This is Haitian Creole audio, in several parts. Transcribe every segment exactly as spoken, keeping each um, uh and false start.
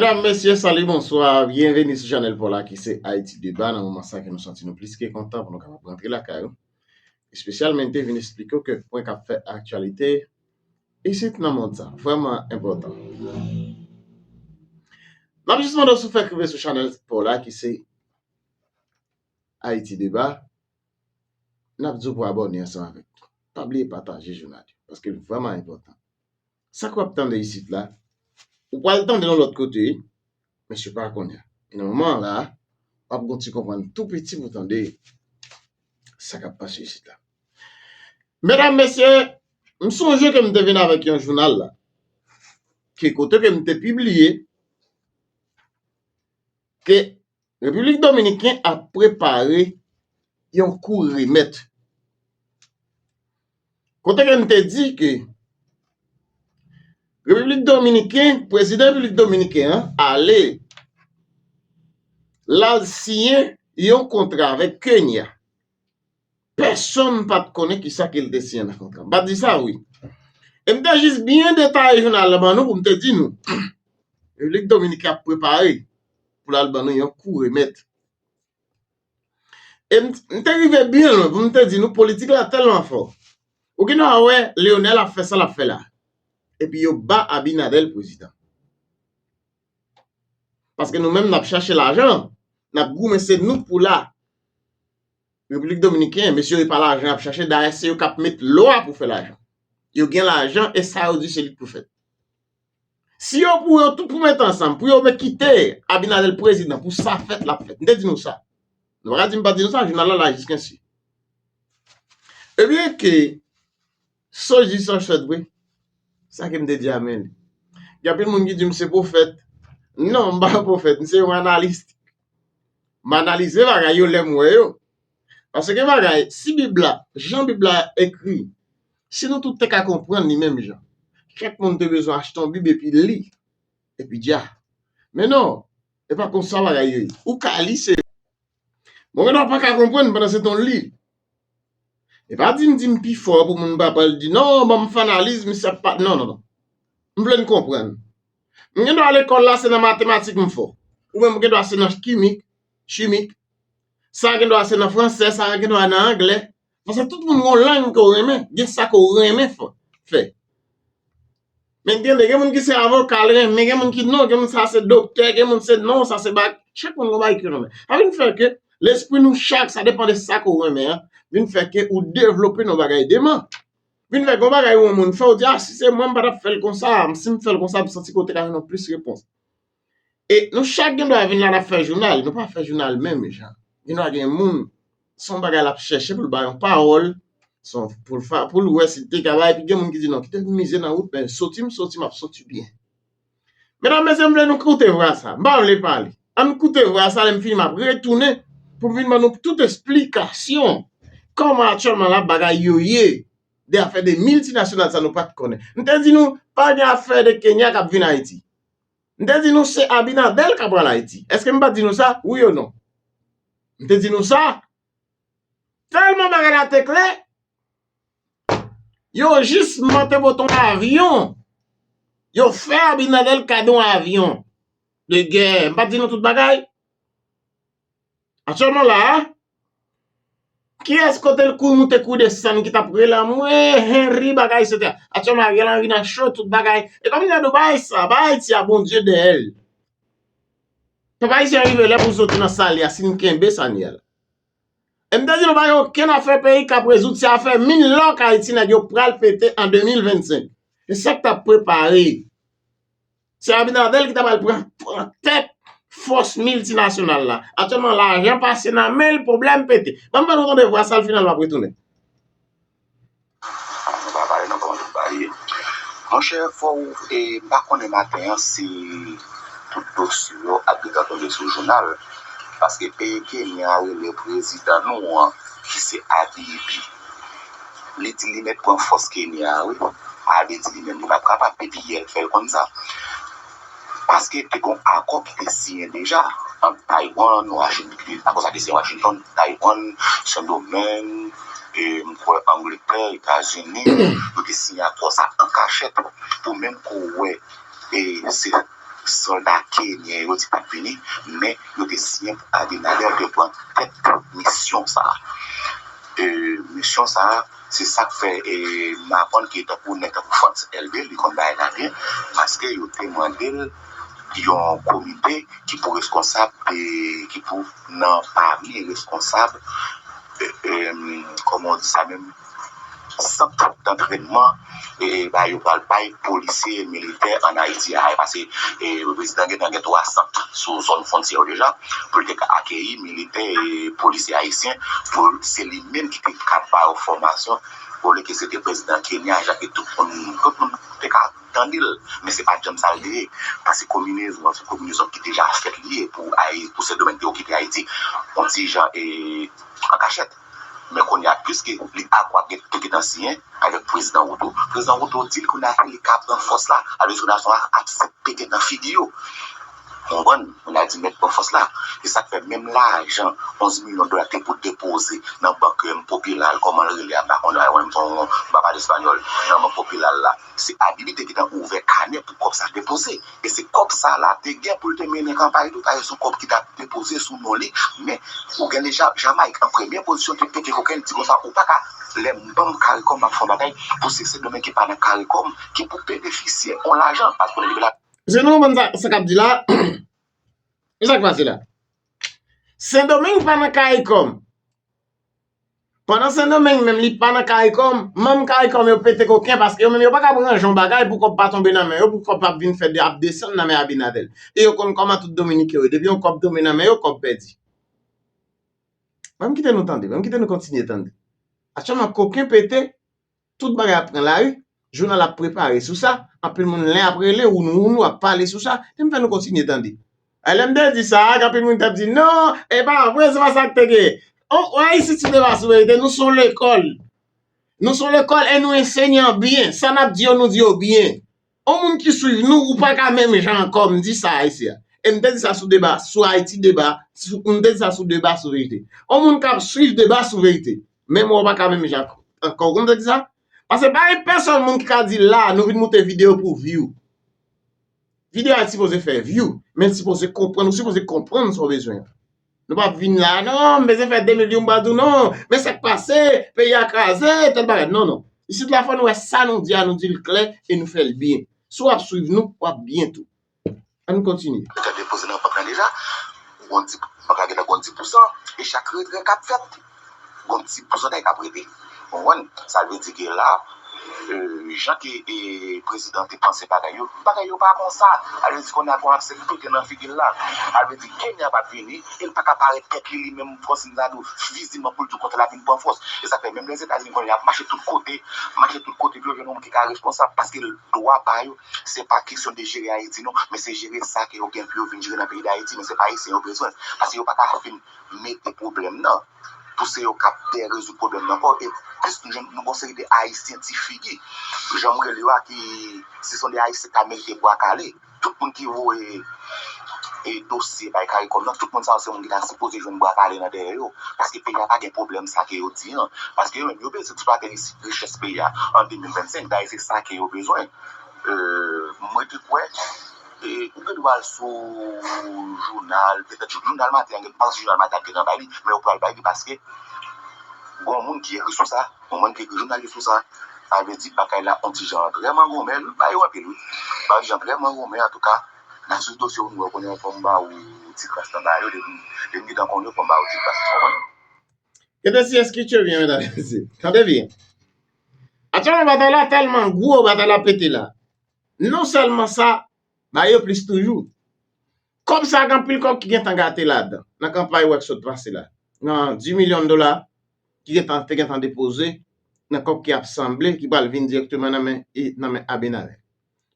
Medam, mesye, salut, bonsoir. Byenveni sou chanèl pa w la ki se Haïti Débat. Nan moman sa ke nou santi nou plis ke kontan pou nou kapab rantre lakay ou. Espesyalmente vin eksplike w kèk pwen k ap fè aktyalite isit nan mond sa. Vrèman enpòtan. N ap jis mande w si w fèk rive sou chanèl pa w la ki se Haïti Débat. N ap di w pou abòne ansanm avèk nou. Pa bliye pataje jounal yo, paske l vrèman enpòtan. Sa k w ap tande isit la, ou pral tande l yon lòt kote, men se pa kounye a. E nan moman an la, w ap gon ti konprann tou piti pou tande sa k ap pase isit la. Medam, mesye, m sonje ke m te vin avèk yon jounal la, ke kote ke m te pibliye, ke Repiblik Dominiken ap prepare yon kou remèt. Kote ke m te di ke Repiblik Dominiken, prezidan Repiblik Dominiken an, ale, l al siyen yon kontra avèk Kenya. Pèsonn pa t konnen kisa ke l te siyen nan kontra. M pa t di sa, wi. E m te jis byen detaye jounal la ban nou pou m te di nou, Repiblik Dominiken ap prepare pou l al ban nou yon kou remèt. E m, m te rive byen lwen pou m te di nou politik la tèlman fò. Ou gen dwa wè Leonel ap fè sa l ap fè la. Epi yo ba Abinader prezidan. Paske nou menm n ap chache lajan, n ap goumen, se nou k pou la. Repiblik Dominiken, mesye yo e pa lajan y ap chache, dayè se yo k ap met lwa pou fè lajan. Yo gen lajan e sa yo di se li k pou fèt. Si yo pou yo tout pou met ansanm, pou yo met kite Abinader prezidan, pou sa fèt l ap fèt. M te di nou sa. Nou pa ka di m pa di nou sa, jounal la la jiskensi. Ebyen ke, so di sa fèt vre. Sa ke m te di a men li. Gen anpil moun ki di m se pwofèt. Non, m pa pwofèt, m se yon analis. M analize bagay yo lè m wè yo. Paske bagay, si Bib la, jan Bib la ekri, si nou tout te ka konprann li menm jan, chak moun te bezwen achte yon Bib epi li, epi dja. Men non, e pa konsa bagay yo ye. Ou ka li se. Mwen gen dwa pa ka konprann pandan se tan w li. E pa di m di m pi fò pou moun pa pral di non, ban m fè analiz, misye ap pa, non, non, non. M vle n konprann. M gen dwa lekòl la se nan matematik m fò. Oubyen m gen dwa se nan kimik, chimik. Sa gen dwa se nan fransè, sa gen dwa nan anglè. Paske tout moun gen yon lang ke w renmen, gen sa ke w renmen fè. Men gen, gen moun ki se avoka l renmen, gen moun ki non, gen moun sa se doktè, gen moun se non, sa se bak. Chak moun gen bagay ke l renmen. Sa vin fè ke lespri nou chak, sa depann de sa ke w renmen an, vin fè ke ou devlope nan bagay deman. Vin fè gen yon bagay yon moun fè, ou di, a, si se mwen, m pa t ap fè l konsa, si m fè l konsa, m santi ke w te ka jwenn yon plis repons. E nou chak gen dwa vin la n ap fè jounal, nou pa fè jounal menm jan. Gen dwa gen moun, se yon bagay l ap chèche pou l bay yon pawòl, se yon, pou l fa, pou l wè si l te ka bay, epi gen moun ki di non, kite m mize nan wout, men soti m soti, m ap soti byen. Medam, mesye, m vle nou koute vwa sa. M pa vle pale. Ann koute vwa sa, lè m fini, m ap retounen pou m vin ban nou tout esplikasyon kòman aktyèlman la bagay yo ye, de afè de miltinasyonal sa nou pa t konnen. M te di nou, pa gen afè de Kenya k ap vin Ayiti. M te di nou se Abinader k ap pral Ayiti. Èske m pa t di nou sa? Wi ou non? M te di nou sa? Tèlman bagay la te klè, yo jis monte pote yon avyon. Yo fè Abinader kado yon avyon de gè. M pa t di nou tout bagay? Aktyèlman la a, kiyès kote l kouri moute kouri desann ki t ap rele anmwe Henry bagay, etsetera. Aktyèlman Ariel Henry nan cho tout bagay. E kòm li nan do bagay sa, ba Ayiti a Bondye dèyè l. Pèp ayisyen rive lè pou soti nan sa l ye a, si n kenbe sa n ye a la. E m te di nou pa gen okenn afè peyi k ap rezoud, se afè min lòk Ayiti nèg yo pral pete an de mil vennsenk. E sa k t ap prepare. Se Abinader ki ta pral pran, pran tèt fòs miltinasyonal la. Aktyèlman, lajan pase nan men l, pwoblèm pete. Ban m fè nou tande vwa sa, l final m ap retounen. Nou pa pale nan kòman tout bagay ye. Monchè, fò w, e, m pa konnen maten an si tout dosye yo ap gentan tonbe sou jounal, paske peyi Kenya rele prezidan nou an, ki se Abiy. Li di li mèt pran fòs Kenya a, wi. A vle di li menm li p ap kapab, epi yè l fè l konn sa. Paske te gon akò ki te siyen deja ant Taiwan, Washington, akò sa te siyen Washington, Taiwan, Sendomeng, e, m kwè Angletè, Etazini, yo te siyen akò sa an kachèt pou menm ke w wè, e, se sòlda kenyen yo di pa t vini, men yo te siyen pou Abinader te pran tèt misyon sa a. E, misyon sa a, se sa k fè, e, m aprann ke tankou nèg tankou Frantz Elbé, li konn bagay la byen, paske yo te mande l yon komite ki pou reskonsab, e, ki pou nan pami reskonsab, e, e, kòman w di sa menm, sant dantrènman, e, ba yo pral bay polisye, militè ann Ayiti a, e, paske, e, prezidan gentan gen twa sant sou zòn fwontyè yo deja, pou l te ka akeyi militè e polisye ayisyen, pou se li menm ki te ka ba yo fòmasyon, olye ke se te prezidan Kenya, jan ke tout moun, tout moun te ka tande l, men se pa t janm sa l te ye, paske konbinezon an, se konbinezon ki deja fèt li ye pou Ayi-, pou Sendomeng te okipe Ayiti, yon ti jan, e, an kachèt. Men kounye a, piske li akò a gen, te gentan siyen avèk prezidan Ruto, prezidan Ruto di l kounye a ke li ka pran fòs la. Alò, Izolasyon a aksepte gentan figi yo. Konprann? Kounye a di mèt pran fòs la. E sa k fè menm lajan onz milyon dola te pou depoze nan bank, em, Popular, kòman l rele a, m pa konn, a, m pa pale espanyòl, nan bank Popular la. Se Abibi te gentan ouvè kanè pou kòb sa depoze. E se kòb sa la te gen pou l te mennen kanpay tou, paske se yon kòb ki t ap depoze sou non li, men ou gen deja Jamayik an premye pozisyon te pete kokenn, di konsa ou pa ka, lè m ban m CARICOM, m ap fè yon bagay pou se Sendomeng ki pa nan CARICOM ki pou benefisye yon lajan, paske kounye a li la. Èske nou konprann sa, sa k ap di la? E sa k pase la? Sendomeng pa nan CARICOM. Pandan Sendomeng menm li pa nan CARICOM, manm CARICOM yo pete koken paske yo menm yo pa ka ranje yon bagay pou kòb pa tonbe nan men yo, pou kòb pa vin fè de, ap desann nan men Abinader. E yo konn kòman tout Dominiken yo ye. Depi yon kòb tonbe nan men yo, kòb pèdi. Ban m kite nou tande, ban m kite nou kontinye tande. Aktyèlman, koken pete, tout bagay ap pran lari, jounal ap prepare sou sa, anpil moun len ap rele, ou nou, ou nou ap pale sou sa, te m fè nou kontinye tande. E lè m te di sa, gen anpil moun t ap di, non, e pa vre, se pa sa k te gen. On, on Ayiti sou deba sou verite, nou se yon lekòl. Nou se yon lekòl e nou ensenyan byen. Sa n ap di yo, nou di yo byen. On moun ki swiv nou, ou pa ka menm jan ankò, m di sa isi a. E m te di sa sou deba, sou Ayiti deba, sou, m te di sa sou deba sou verite. On moun k ap swiv deba sou verite. Menm ou pa ka menm jan ankò, ou konn m te di sa? Paske pa gen pèsòn moun ki ka di la, nou vin moute videyo pou view. Videyo a sipoze fè view, men l sipoze konprann, ou sipoze konprann sa w bezwen an. Nou p ap vin la, non, m bezwen fè de mil view, m pral di w non, men sa k pase, peyi a kraze, tèl bagay. Non, non. Isit la, fò nou wè sa nou di a, nou di l klè e nou fè l byen. Si w ap swiv nou, w ap byen tou. Ann kontinye. Yo te depoze nan bank lan deja, gon di, bank la gentan gon dis pousan, e chak retrè k ap fèt, gon ti pousantay k ap rete. Ou konprann? Sa vle di ke la, e, jan ke, e, prezidan te panse bagay yo, bagay yo pa konsa. Sa vle di kounye a gon aksepte nan figi l la. Sa vle di Kenya p ap vini, e l pa ka parèt tèt li, li menm, kòmsi m ta di w, fizikman pou l di w konsa l ap vin pran fòs. E sa k fè menm Lèzetazini kounye a ap mache tout kote, mache tout kote pou yo jwenn yon moun ki ka responsab, paske dwa pa yo, se pa kesyon de jere Ayiti non, men se jere sa ke yo gen pou yo vin jere nan peyi Dayiti, men se pa Ayisyen yo bezwen, paske yo pa ka fin mete pwoblèm nan, pou se yo k ap dèyè rezoud pwoblèm nan ankò, e plis nou jwenn, nou gon seri de Ayisyen ti figi, jan m rele yo a, ki, se son de Ayisyen k ta merite bwa kale, tout moun ki voye, e, dosye bay CARICOM nan, tout moun sa yo se moun ki ta sipoze jwenn bwa kale nan dèyè yo, paske peyi a pa gen pwoblèm sa ke yo di an, paske yo menm yo bezwen eksplwate ris-, richès peyi a an de mil vennsenk, dayè se sa ke yo bezwen. E, mwen te kwè, e, ou gen dwa al sou jounal, petèt jou-, jounal maten an, gen, pa si jounal maten an gentan bay li, men yo pral bay li paske gon moun ki ekri sou sa, gon moun ki ekri jounal li sou sa. Sa vle di bagay la on ti jan trè mangonmen, ba yo anpil wi. Ba yo jan trè mangonmen, antouka, n a swiv dosye w, nou wè kounye a fò m ba ou ti kras nan bagay yo, depi, depi m gentan konn yo, fò m ba ou ti kras, ou konprann? Kite si eskritye byen, medam e mesye. Tande byen. Aktyèlman, batay la tèlman gwo, batay la pete la. Non sèlman sa, ba yo plis toujou. Kòb sa, gen anpil kòb ki gentan gate ladan, nan kanpay wè k sot pase la. Nan dis milyon dola ki gentan, te gentan depoze, nan kòb ki ap sanble, ki pral vin dirèkteman nan men, e, nan men Abinader.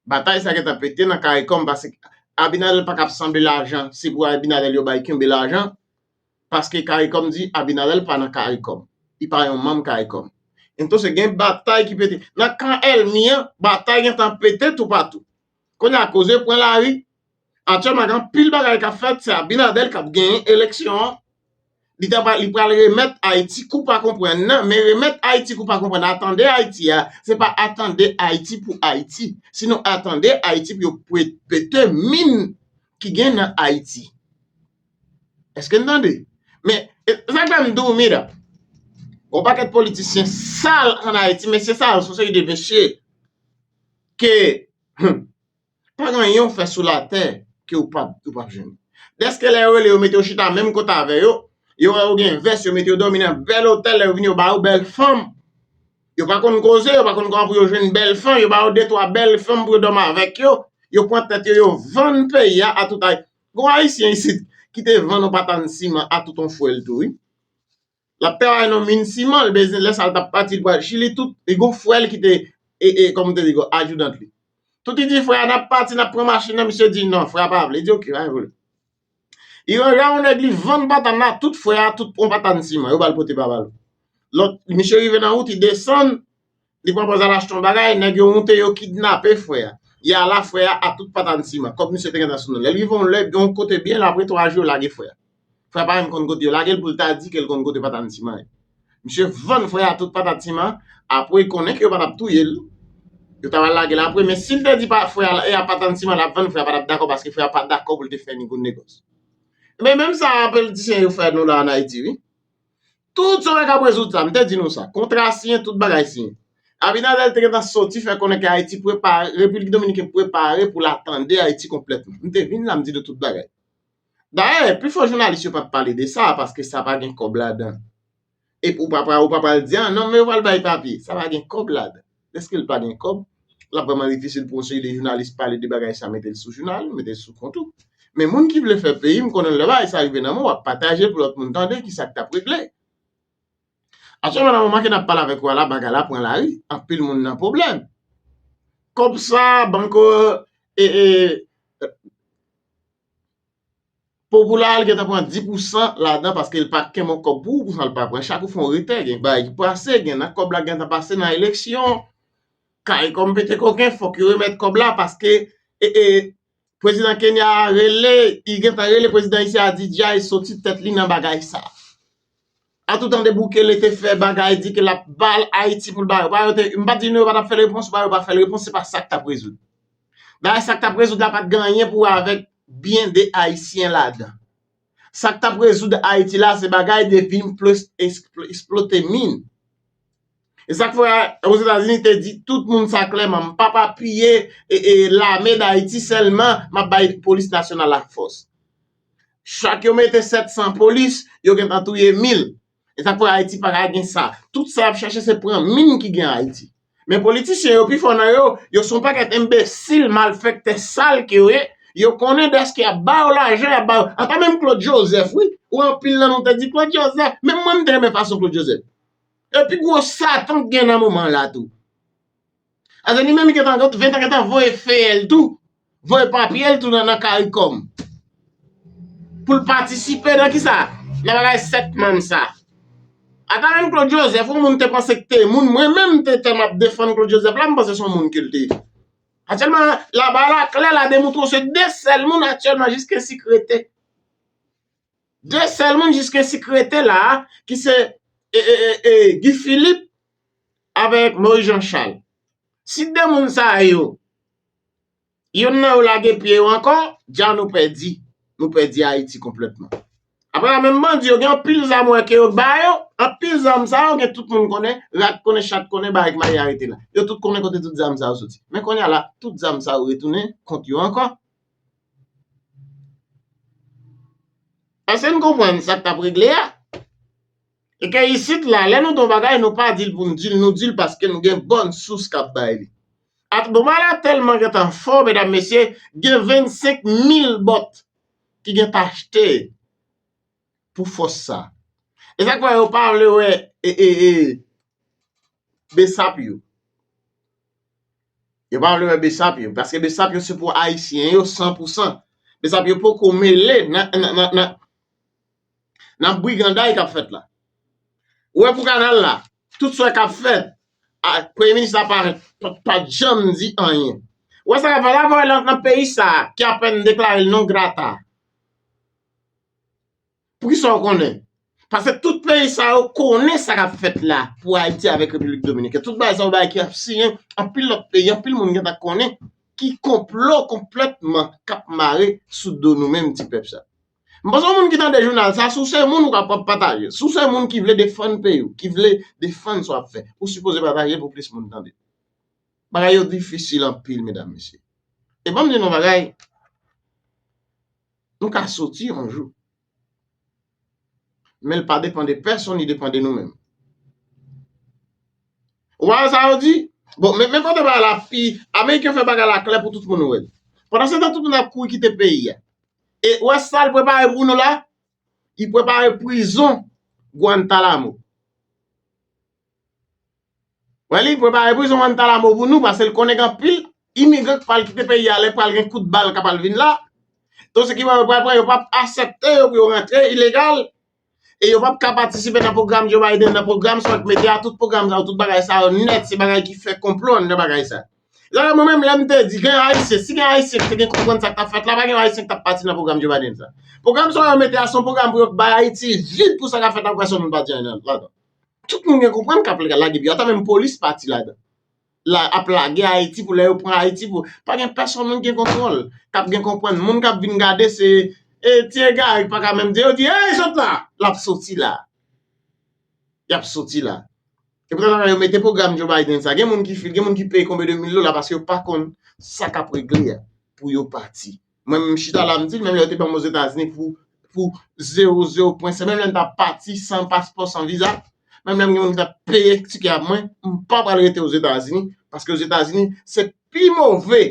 Batay sa gentan pete nan CARICOM, paske Abinader pa ka ap sanble lajan, se pou Abinader yo bay kenbe lajan, paske CARICOM di Abinader pa nan CARICOM. Li pa yon manm CARICOM. Entonces, gen batay ki pete. Nan kan ènmi an, batay gentan pete toupatou. Kounye a, koze pran lari. Aktyèlman, gen anpil bagay k ap fèt, se Abinader k ap genyen eleksyon an. Li ta pral, li pral remèt Ayiti kou pa konprann nan, men remèt Ayiti kou pa konprann, atande Ayiti a, se pa atande Ayiti pou Ayiti. Sinon, atande Ayiti pou yo pwe- pete min ki gen nan Ayiti. Èske n tande? Men, e, sa k fè m di w, Mira, yon pakèt politisyen sal ann Ayiti, mesye sa yo, se yon seri de mesye ke, hmm, pa gen anyen w fè sou latè ke w p ap, ou p ap jwenn. Dèske lè yo rele yo mete yo chita menm kote avè yo, yo wè yo gen vès, yo mete yo dòmi nan bèl otèl, lè yo vini yo ba yo bèl fanm. Yo pa konn koze, yo pa konn kòman pou yo jwenn bèl fanm, yo ba yo de twa bèl fanm pou yo dòmi avèk yo, yo pran tèt yo, yo vann peyi a, a tout ay. Gon Ayisyen isit ki te vann yon patann siman a tout yon frè l tou, wi. L ap travay nan min siman, l bezwen lè sa l t ap pati, l pral Chili tout, li gon frè l ki te, e, e, kòm te di, gon adjudant li. Tout li di frè a, n ap pati, n ap pran machin nan, misye di non, frè a pa vle, li di oke, pa gen pwoblèm. Li ranje yon nèg, li vann patann la, tout frè a, tout yon patann siman, yo ba l pote pa ba l. Lòt, misye rive nan wout, li desann, li pran pòz al achte yon bagay, nèg yo moute, yo kidnape frè a. Y ala frè a a tout patann siman, kòb misye te gentan sou non l. Lè l rive yon lè, yon kote byen lwen, apre twa jou, yo lage frè a. Frè a pa menm konn kote yo lage l pou l ta di ke l konn kote patann siman ye. Misye vann frè a tout patann siman, apre l konnen ke yo pa t ap touye l. Yo ta pral lage l apre, men si l te di pa frè a, e a patann siman l ap vann, frè a pa t ap dakò paske frè a pa dakò pou l te fè ni gon negòs. Men menm sa politisyen yo fè nou la ann Ayiti, wi. Tout sa w wè k ap rezoud sa, m te di nou sa. Kontra siyen, tout bagay siyen. Abinader te gentan soti fè konnen ke Ayiti prepare, Repiblik Dominikèn prepare pou l atande Ayiti konplètman. M te vin la, m di nou tout bagay. Dayè, pifò jounalis yo p ap pale de sa, paske sa pa gen kòb ladan. Epi ou pa pral, ou pa pral di, a, non, men yo pral bay papye. Sa pa gen kòb ladan. Dèske l pa gen kòb, l ap vrèman difisil pou yon seri de jounalis pale de bagay sa, mete l sou jounal, mete l sou kont ou. Men moun ki vle fè peyi, m konnen lè bagay sa rive nan men w, w ap pataje pou lòt moun tande ki sa k t ap regle. Aktyèlman, nan moman ke n ap pale avèk ou a la, bagay la pran lari, anpil moun nan pwoblèm. Kòb sa, banko, e, e, Popula, l gentan pran dis pousan ladan paske l pa kenbe yon kòb pou ou, pou sa l pa pran. Chak ou fè yon retè, gen bagay ki pase, gen nan kòb la gentan pase nan eleksyon. Caricom pete koken, fòk yo remèt kòb la paske, e, e, prezidan Kenya a rele, li gentan rele prezidan isi a, di dja, li soti tèt li nan bagay sa. An tou tan de Bukele te fè bagay, di ke l ap ba l Ayiti pou l ba yo. Ba yo te, m pa di nou yo pa t ap fè l repons, ba yo pa fè l repons, se pa sa k t ap rezoud. Dayè, sa k t ap rezoud la pa t gen anyen pou wè avèk byen de Ayisyen ladan. Sa k t ap rezoud Ayiti la, se bagay de vin plis ekspl-, eksplote min. E sa k fè Ozetazini te di tout moun sa klèman, m p ap apiye, e, e, lame d Ayiti sèlman, m ap bay polis nasyonal la fòs. Chak yo mete sèt san polis, yo gentan touye mil. E sa k fè Ayiti pa ka gen sa. Tout sa y ap chèche se pran min ki gen Ayiti. Men politisyen yo pi fò nan yo, yo se yon pakèt enbesil, malfektè sal ke yo ye. Yo konnen dèske y ap ba yo lajan, y ap ba yo. Ata menm Claude Joseph, wi. Ou anpil nan nou te di Claude Joseph. Menm mwen m te renmen fason Claude Joseph. E pi gwo satan k gen nan moman la tou. Paske li menm li gentan ven tan gentan voye feyè l tou, voye papye l tou nan, nan Caricom. Pou l patisipe nan kisa? Nan bagay sèt manm sa. Ata menm Claude Joseph, yon moun te panse k te moun, mwen menm te tèlman ap defann Claude Joseph la, m panse se yon moun ke l te ye. Aktyèlman, la ba la klè, la demontre w se de sèl moun aktyèlman jiskensik rete. De sèl moun jiskensik rete la, ki se, e, e, e, e, Guy Philippe avèk Moïse Jean Charles. Si de moun sa yo, yonn nan yo lage pye yo ankò, dja nou pèdi. Nou pèdi Ayiti konplètman. Apre la, menm bandi yo gen anpil zam wè ke yo ba yo, anpil zam sa yo gen tout moun konnen, rat konnen, chat konnen, bagay k mache arete la. Yo tout konnen kote tout zam sa yo soti. Men kounye a la, tout zam sa yo retounen kont yo ankò. Èske n konprann sa k t ap regle a? E ke isit la, lè nou di yon bagay, nou pa di l pou n di l, nou di l paske nou gen bòn sous k ap bay li. At, bon, bagay la tèlman gentan fò, medam, mesye, gen vennsenk mil bòt ki gentan achte pou fòs sa. E sa k fè yo pa vle wè, e, e, e, besap yo. Yo pa vle wè besap yo, paske besap yo se pou Ayisyen yo san pou san. Besap yo poko mele nan, nan, nan, nan, nan briganday k ap fèt la. Ou wè pou kanal la, tout sa k ap fèt, a, premye minis la pa, pa, pa t janm di anyen. Ou wè sa k ap fèt la, ou wè nan, nan peyi sa a, ki apèn deklare l non grata. Poukisa w konnen? Paske tout peyi sa yo konnen sa k ap fèt la pou Ayiti avèk Repiblik Dominikèn. Tout bagay sa yo bagay ki ap siyen, anpil lòt peyi, anpil moun gentan konnen ki konplo konplètman k ap mare sou do nou menm ti pèp sa. M panse yon moun ki tande jounal sa, si w se moun ou ka pa pataje. Si w se moun ki vle defann peyi w, ki vle defann sa w ap fè, ou sipoze pataje pou plis moun tande. Bagay yo difisil anpil, medam, mesye. E ban m di nou bagay, nou ka soti yon jou. Men l pa depann de pèsonn, li depann de nou menm. Ou pa wè sa yo di? Bon, men, men kote bagay la pi, Ameriken fè bagay la klè pou tout moun wè l. Pandan se tan, tout moun ap kouri kite peyi a. E ou wè sa l prepare pou nou la? Li prepare prizon Guantanamo. Wè, li prepare prizon Guantanamo pou nou, paske l konnen gen anpil imigran k pral kite peyi a, lè pral gen kout bal k ap al vin la. Tout se ki pral pran, yo p ap aksepte yo pou yo rantre ilegal. E yo p ap ka patisipe nan pwogram Joe Biden, nan pwogram sa yo k mete a, tout pwogram sa yo, tout bagay sa yo nèt, se bagay ki fè konplo anndan bagay sa. Lè mwen menm, lè m te di, gen Ayisyen, si gen Ayisyen ki te gen konprann sa k t ap fèt la, pa gen Ayisyen ki t ap pati nan pwogram Joe Biden sa. Pwogram sa yo mete a, se yon pwogram pou yo bay Ayiti vid pou sa k ap fèt la, pou pèsonn moun pati ladan. Tout moun gen konprann k ap lage pye, ata menm polis pati ladan. La, ap lage Ayiti pou lè yo pran Ayiti pou, pa gen pèsonn moun gen kontwòl, k ap gen konprann. Moun k ap vin gade se, e, ti egare k pa ka menm di, yo di, "Ey, sot la!" L ap soti la. Y ap soti la. E poutan, yo mete pwogram Joe Biden sa. Gen moun ki fil, gen moun ki peye konbyen de mil dola paske yo pa konn sa k ap regle a pou yo pati. Mwen menm, m chita la, m di l, menm lè yo te ban m Ozetazini pou, pou zewo, zewo pwen senk, menm lè m t ap pati san paspò, san viza, menm lè m gen moun ki t ap peye tikè ap mwen, m pa pral rete Ozetazini, paske Ozetazini, se pi move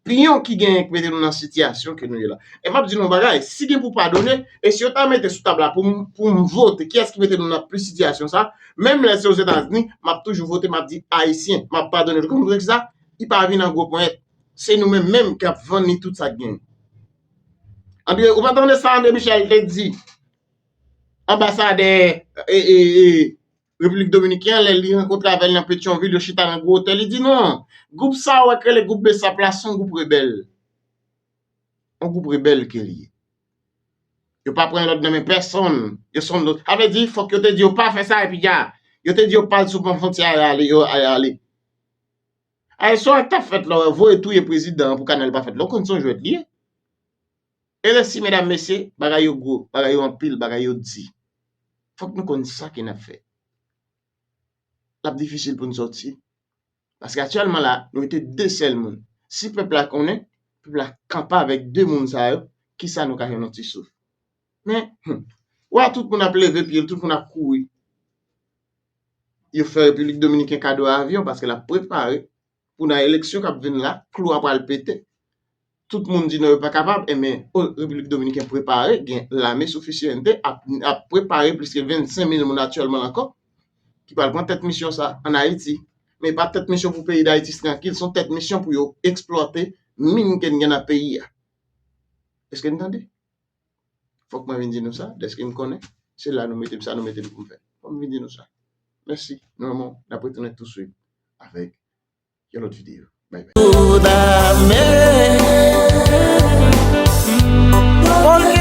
pyon ki genyen k mete nou nan sitiyasyon ke nou ye la. E m ap di nou yon bagay, si gen pou padone, e si yo ta mete sou tab la pou m, pou m vote, kiyès ki mete nou nan plis sitiyasyon sa, menm lè se Ozetazini, m ap toujou vote, m ap di Ayisyen, m ap padone l. Konn poukisa? Li pa vin an gwo ponyèt. Se nou menm menm k ap vann li tout sa k genyen. Andre, ou pa tande sa André Michel te di? Anbasadè, e, e, e, Repiblik Dominikèn, lè li rankontre avè l nan Petyonvil, yo chita nan gwo otèl, li di, "Non, gwoup sa a w wè k rele gwoup BSAP la, se yon gwoup rebèl. Yon gwoup rebèl ke li ye. Yo pa pran lòd nan men pèsonn, yo se yon lòt." Sa vle di, fòk yo te di yo pa fè sa, epi ya, yo te di yo pa al sou pon fwontyè a, y ale, yo, y ale. Ay, sa w wè k t ap fèt la, w wè, voye touye prezidan an pou kanal pa fèt la, w konn se yon jwèt li ye. E resi, medam, mesye, bagay yo gwo, bagay yo anpil, bagay yo di. Fòk nou konn sa ke n ap fè. L ap difisil pou n sòti. Paske aktyèlman la, nou rete de sèl moun. Si pèp la konnen, pèp la kanpe avèk de moun sa yo, kisa nou ka jwenn yon ti souf? Men, hmm, w a tout moun ap leve pye l, tout moun ap kouri. Yo fè Repiblik Dominikèn kado avyon paske l ap prepare pou nan eleksyon k ap vin la, klou a pral pete. Tout moun di non, yo pa kapab, enben, o, Repiblik Dominikèn prepare, gen lame sou fisyente, ap, ap prepare plis ke vennsenk mil moun aktyèlman ankò, ki pral pran tèt misyon sa ann Ayiti. Men pa tèt misyon pou peyi Dayiti trankil, se yon tèt misyon pou yo eksplwate min ke n gen nan peyi a. Èske n tande? Fòk mwen vin di nou sa, dèske m konnen, se la nou mete m, sa nou mete m pou m fè. Fòk m vin di nou sa. Mèsi, nou renmen w, n ap retounen touswit avèk yon lòt videyo. Bye bye.